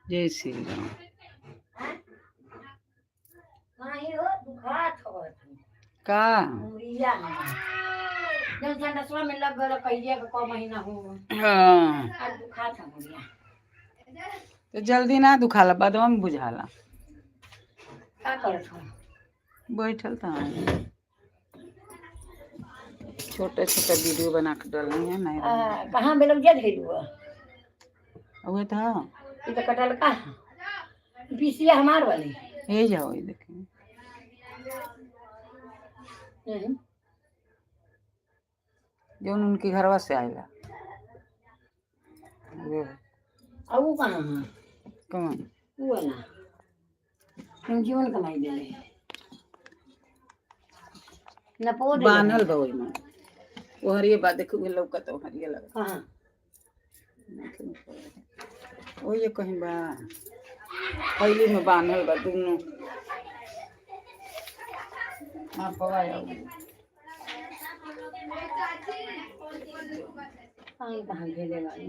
जय श्री राम। नाही हो, दुखात होत। का? उंगलिया जब संडसवा में लग गल कहिए के क महीना हो। हाँ। आज दुखात है उंगलिया। तो जल्दी ना दुखाला, बदवा में बुझाला। का करत हो? बैठल था, छोटा छोटा वीडियो बना के डालनी है नहीं। कहाँ बेलौजिया धइलू है? उहे था। ई तो कटल का पीसिया हमार वाली। ये जाओ, ये देखें। हम्म। जौन उनके घरवा से आएला वो। आ ऊ कहाँ है? कौन? ऊ वाला तुम जीवन कमाई देले नपो दे। बान्हल बा ओइमे, वो हरिये बा, देखो, उहे लौकत, वो हरिये लगत। कहाँ? ओये कहीं बा, थैली में बान्हल बा दुनो। हाँ, पवाया। कहाँ कहाँ भेजे वाली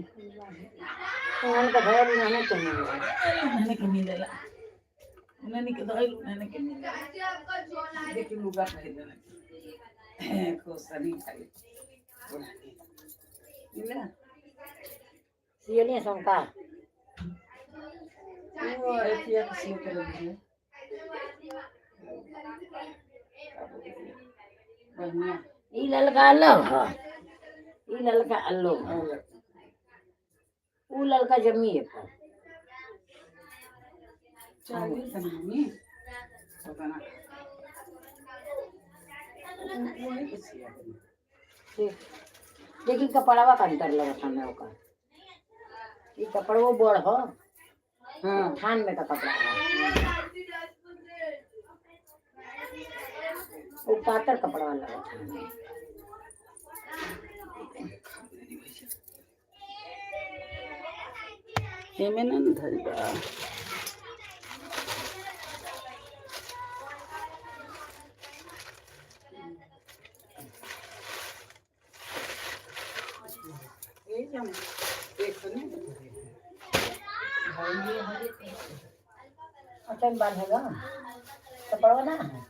उन्होंने का भैया भी नहीं तो मिल। उन्होंने के मिलेला, उन्होंने के धइल, उन्होंने के मिलेला। देखी, लुगा पहिरले खुश नहीं खाली मिला। सियले शंका। वो एथिया के सियो के रही है बढ़िया। ई ललका अलग है, ई ललका अलग है। और ऊ ललका जमी है पर। चाहिए तनी तो बना वही के सिया देना। ठीक, लेकिन कपड़वा का अंतर लगत हमें ओकर। ई कपड़वो बड़ हो। हाँ। थान में का कपड़ा है, वो पातर कपड़ा लगत हमें। एमे ना न धइल बा। ये जम देखो ने। अच्छा, बांधेगा कपड़वा ना है।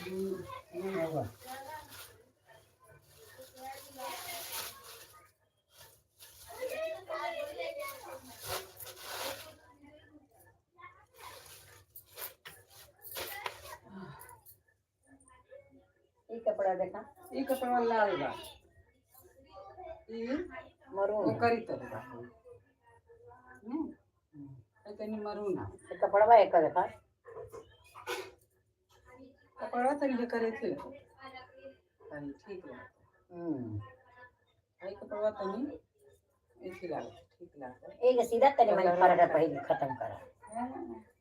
होगा। ई कपड़ा देखा। ई कपड़ा लाल बा, ई मरून। ओकरी तरह बा। ए तनी मरून आ। ई कपड़वा एक देखा। कपड़ा तनी करे थे, तनी ठीक लागत। आई कपड़ा तनी एथी लागत, ठीक लागत। एक सीधा तनी मनी फरक है, पहले खत्म करा।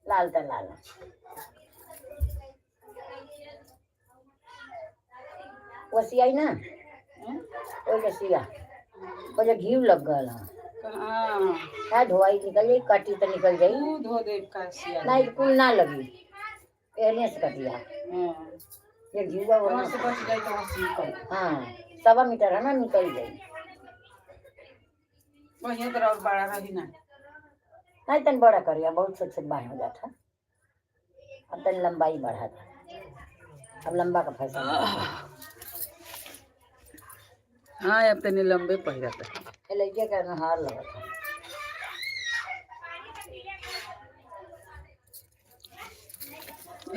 लाल त लाल वो सियाई ना। वो जो सिया, वो जो घी लग गल है। हाँ। है, धोआई निकल जाई, कटी तो निकल जाई। ऊ धो दे का सिया। नहीं, कुल ना लगी, पहले से कटिया। हाँ। ये घीवा वो वहाँ से बच जाए तो वहाँ से निकल। हाँ, 1.25 मीटर है ना, निकल जाई। बढ़िया तरह और बड़ा रही ना। नहीं, तन बड़ा करिया, बहुत छोट छोट बाह हो जाता। अब तन लंबाई बढ़ा था, अब लंबा का फैशन है। हाँ, अब तनी लंबे पहिरता है। ये लइके का हार लगा था।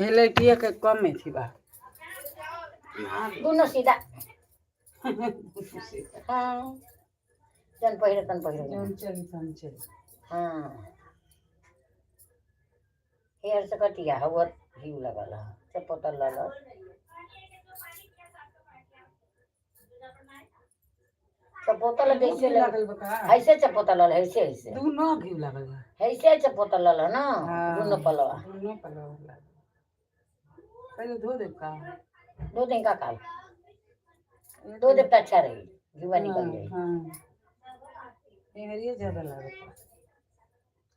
ये लड़किया के कम में थी बा। दोनों सीधा। हाँ, जन पहिरे तन पहिरे। जौन चली तन चली। हाँ, हेयर से कटिया है, वो घी लगल है, चपोतल लल। चपोतल जैसे लग लागल बा का? ऐसे चपोतल लल, ऐसे ऐसे। दूनो घी लागल बा। ऐसे चपोतल लल ना। हाँ। दोनों पलवा। दूनो पलवा लागल। पहले धो देब का? 2 दिन का काल 2 दिन तो अच्छा रही, घीवा निकल जाए। हाँ, ये हरिये ज्यादा लागत।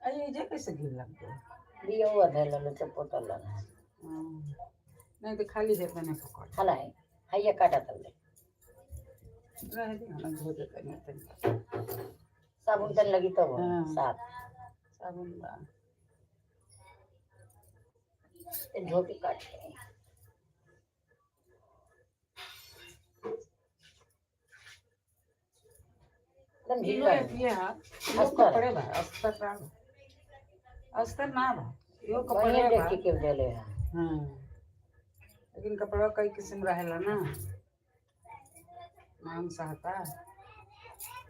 अरे, ये कैसे घी लग गया? दिया हुआ धर लो, चपोतल लल। हाँ। नहीं तो खाली है, तने पकड़। खाला है। हैया काटा तब ले। रह दे हम धो दे तनी तनी। साबुन तन लगी तब हाँ। साफ। साबुन बा। ते धो के काट ले। एकदम इहो ढीला है। अथिए हा। इहो अस्तर। कपड़े बा, अस्तर ना बा। अस्तर ना बा, इहो कपड़े बढ़िया बा। देख के देले है। हाँ, लेकिन कपड़ा कई किस्म रहेला ना, मांग सहता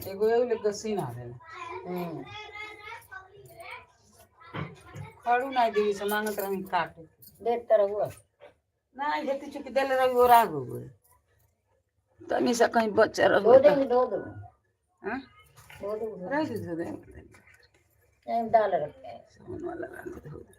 एगो एगो लेके सीन आवेला। हम्म। खड़ू ना देवी से मांगत रही काटे। देख तर हुआ। ना हेती चुकी देले रही ओरा गो तनी सा कहीं बच्चा धो रहो। देंगे, धो दो। हां। धो दो। रह दे, धो दे। नहीं, दाल रखते हैं। साबुन वाला रंग धो दे।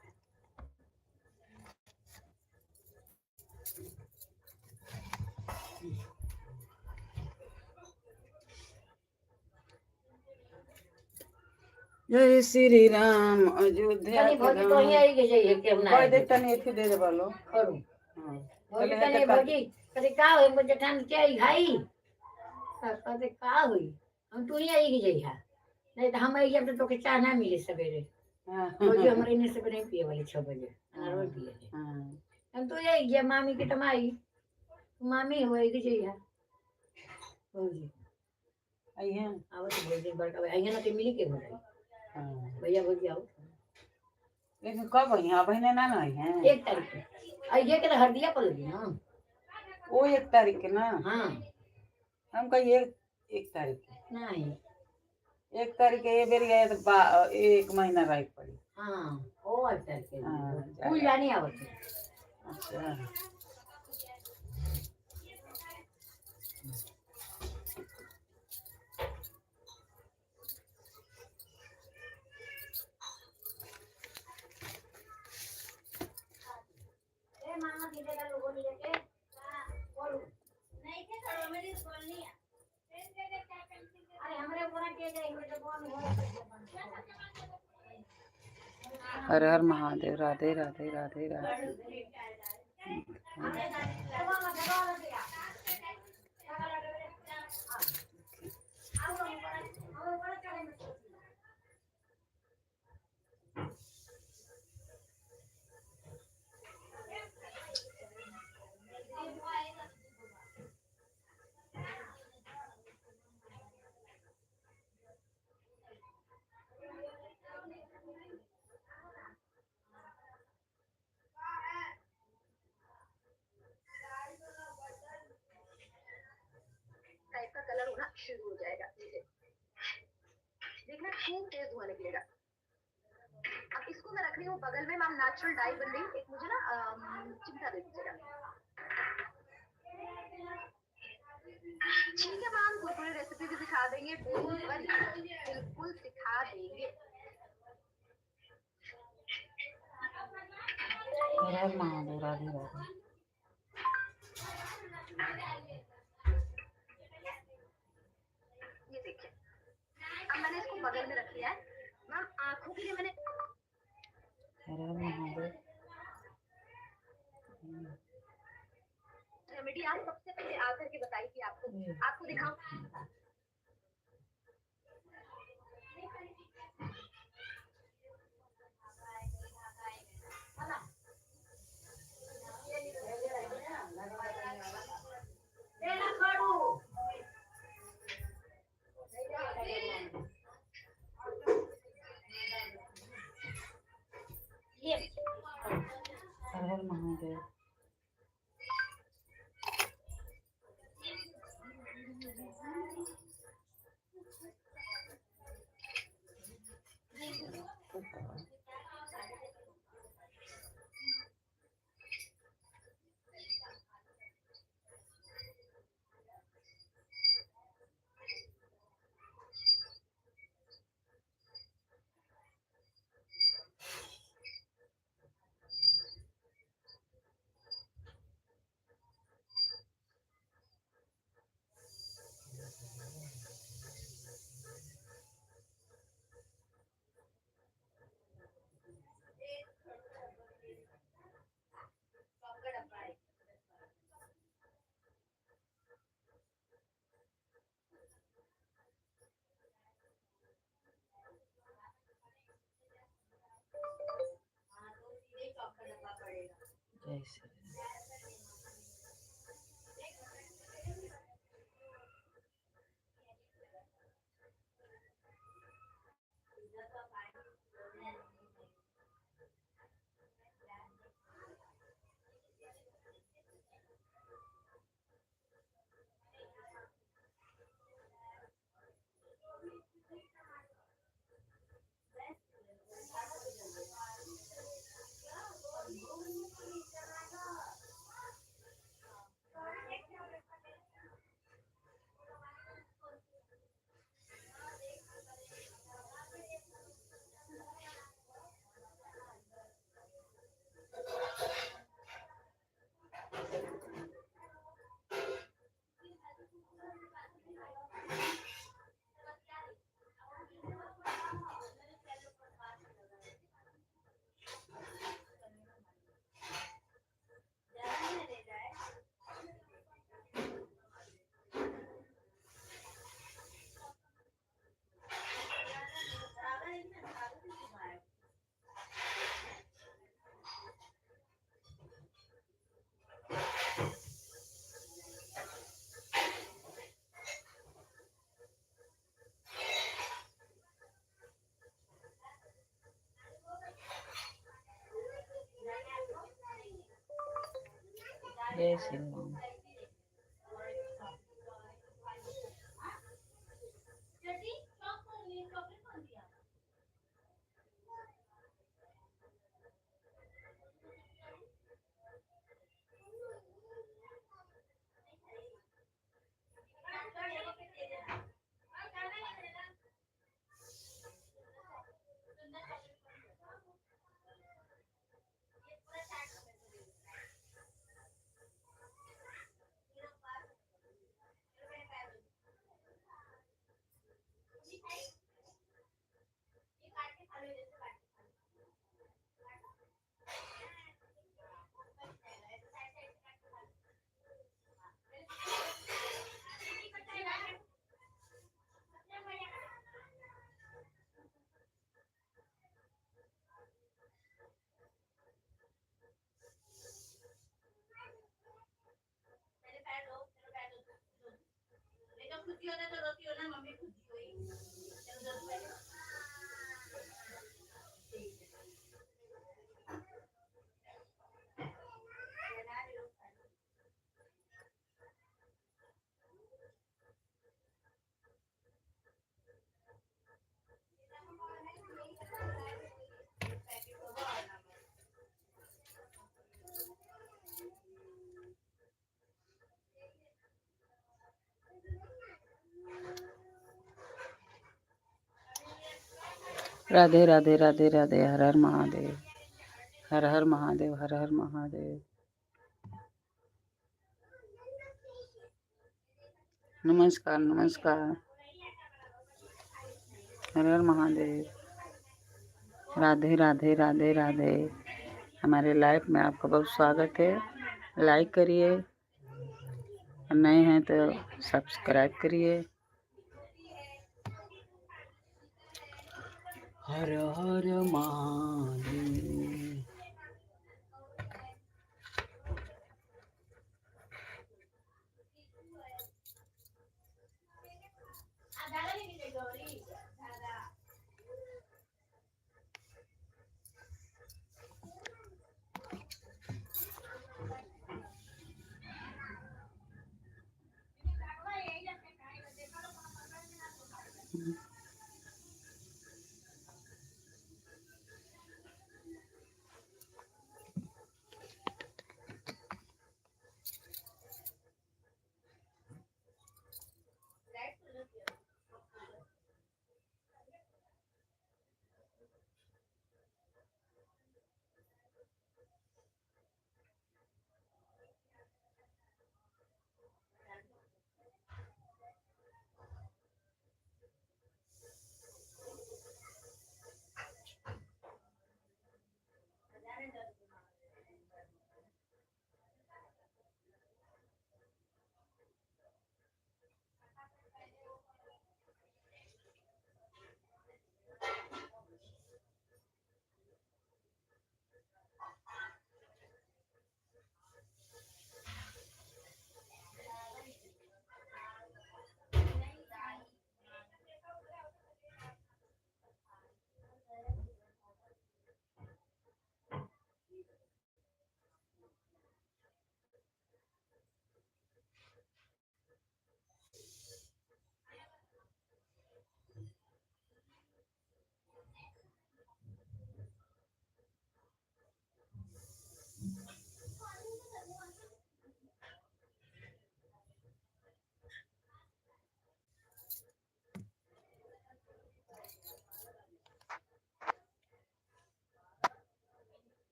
जय श्री राम अयोध्या तनी के भौजी तो धाम। ही आई के जाइए के हम ना। कह दे तनी एथी दे दे बोलो। खड़ू। हाँ। भौजी पहले तनी हेते भौजी कहे का होई मुझे जेठान के आई भाई कहते का होई हम तू ही आई के जाइए, नहीं तो हम आई जब तो तोके चाह ना मिले सवेरे। हाँ। भौजी हमारे इन्हें सवेरे नहीं पिए वाले, 6 बजे ना रोज पिए ले। हाँ। हम तो यही गया मामी के तमाई मामी हो के जाइए भौजी। आई हैं। आवत भौजी बड़का भाई आइए ना तो मिली के हो जाई। हाँ। भैया भौजी आओ। लेकिन कब आई हैं? बहने ना ना आई हैं? 1 तारीख के आइए के तो हरदिया पर लगी ना। वो 1 तारीख के ना? हाँ। हम कहिए 1 तारीख के। नहीं। 1 तारीख के ये बेर गए तो एक महीना रह पड़ी। हाँ, वो 8 तारीख के। हाँ। कुल जाने आवत है। अच्छा। अरे हमरे बोरा के जाई हमरे बोरा हर हर महादेव, राधे राधे, राधे राधे। टाइप का कलर होना शुरू हो जाएगा। ये देखना, खूब तेज धुआं निकलेगा। अब इसको मैं रख रही हूँ बगल में। मैम, नेचुरल डाई बन रही। एक मुझे ना चिमटा दे दीजिएगा। ठीक है मैम, कुरकुरे रेसिपी भी सिखा देंगे। Don't worry, बिल्कुल सिखा देंगे। हर हर महादेव, राधे राधे। ये देखिए, अब मैंने इसको बगल में रख लिया है। मैम, आंखों के लिए मैंने हर हर महादेव। रेमेडी आज सबसे पहले आकर के बताई थी आपको। आपको दिखाऊं? ये हर हर महादेव। जय श्री राम। जय श्री राम। राधे राधे राधे राधे, हर हर महादेव, हर हर महादेव, हर हर महादेव। नमस्कार नमस्कार, हर हर महादेव, राधे राधे राधे राधे। हमारे लाइव में आपका बहुत स्वागत है। लाइक करिए, नए हैं तो सब्सक्राइब करिए। हर हर महादेव।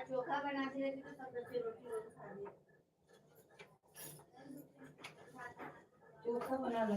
चोखा बनाती रहती तो सब बच्चे रोटी रोटी खा लिए। चोखा बना लो।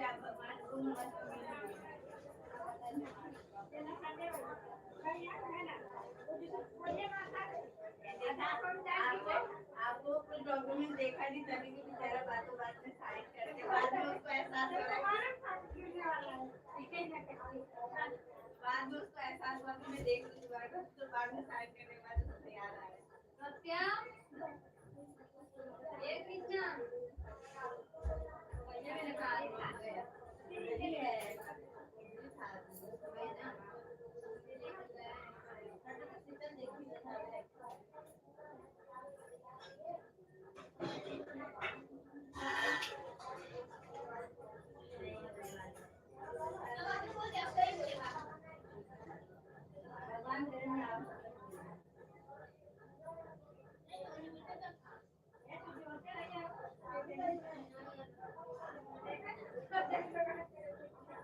आपको आपको कुछ डॉक्यूमेंट देखा नहीं, तभी कि बेचारा बातों बात में साइन कर दे, बाद में उसको एहसास हो रहा है, बाद में उसको एहसास हुआ कि मैं देख लूँ दोबारा, तो बाद में साइन करने के बाद उसको याद आया। भगवान करे मैं आप।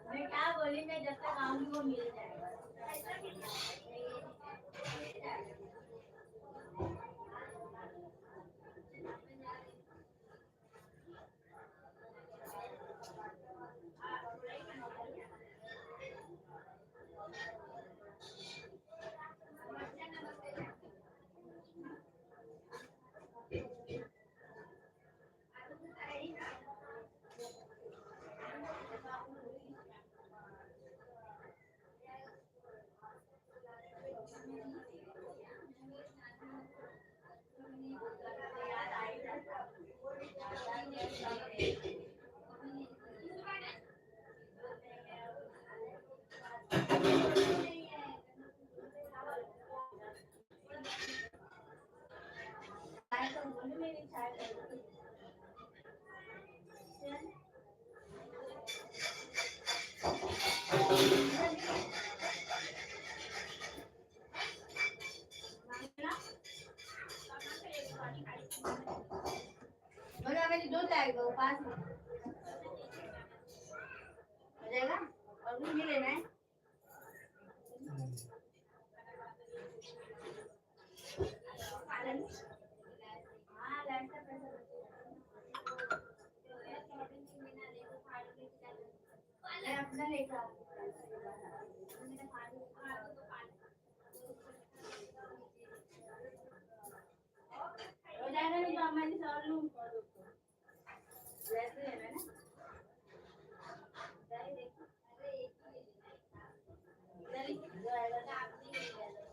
मैं क्या बोली, मैं जब तक आऊंगी वो मिल जाएगा। चाय तो बोली, मेरी चाय कर। बोलो, मेरी दूध आएगा वो पास में हो जाएगा और कुछ नहीं लेना है। हाँ, लाइट का पैसा बचेगा। मैं अपना लेकर आऊंगी। हो जाएगा, नहीं तो अम्मा जी से और लूँ। वैसे है ना, इधर ही जो आएगा नहीं आएगा।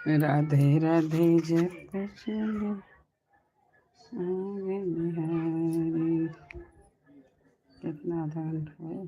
राधे राधे जप चले आगे बिहारी। कितना आधा घंटा हुआ?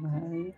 भाई।